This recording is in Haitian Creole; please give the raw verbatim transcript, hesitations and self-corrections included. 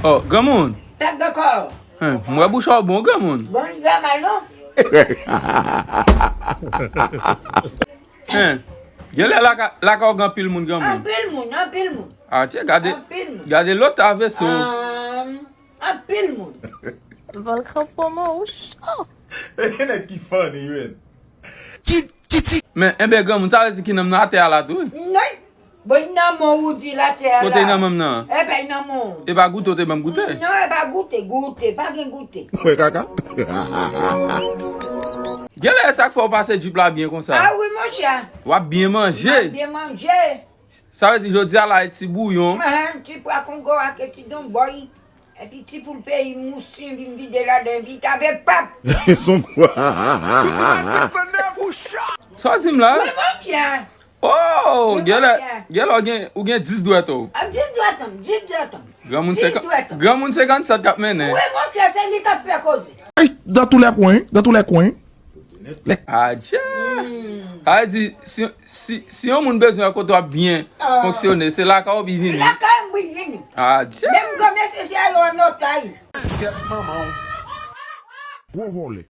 Oh, granmoun. Tèt de kò. Hen, m wè bouch ou bon, granmoun. Bon, li pa mal, non. Hen. Genlè laka-, lakay ou gen anpil moun, granmoun. Anpil moun, anpil moun. Ah, tchè, gade, anpil moun. Gade lòt aveso. Ahn, anpil moun. Volkan pran mwen ou cho. E gen nèg ki funny, wi. Ki, ki ti. Men, enben, granmoun, sa vle di ki nanm nan atè a la tou, wi. Non. Bon, li nan men w, ou di l atè a la. Kote li nan men m nan? Enben, li nan men w. E pa goute, ou te ban m goute? Non, e pa goute, goute, pa gen goute. Wè kaka. Genlè sa k fè w pase djip la byen konsa. Ah wi, monchè. W ap byen manje. M ap byen manje. Sa vle di, jodi a la, e ti bouyon. Ahan, ti pwa kongo ak ti donbòy. Epi ti poul peyi m, ou si vin vide ladan vit avè pap. Son pwa. Sa w di m la? Wi, monchè. Oh, genlè, genlè ou gen, ou gen dis dwèt ou. Ah, dis dwèt an m, dis dwèt an m. Granmoun senkant, granmoun senkannsèt k ap mennen. Wi, monchè, se li k ap fè koze. Ay, dans tous les coins, dans tous les coins. Adje! Sa vle di, si, si, si yon moun bezwen wè kote w ap byen fonksyone, se lakay ou ap vini. Lakay m ap vini. Adje! Menm granmesye sa yo an otaj. Kèt manman w. Gwo vòlè.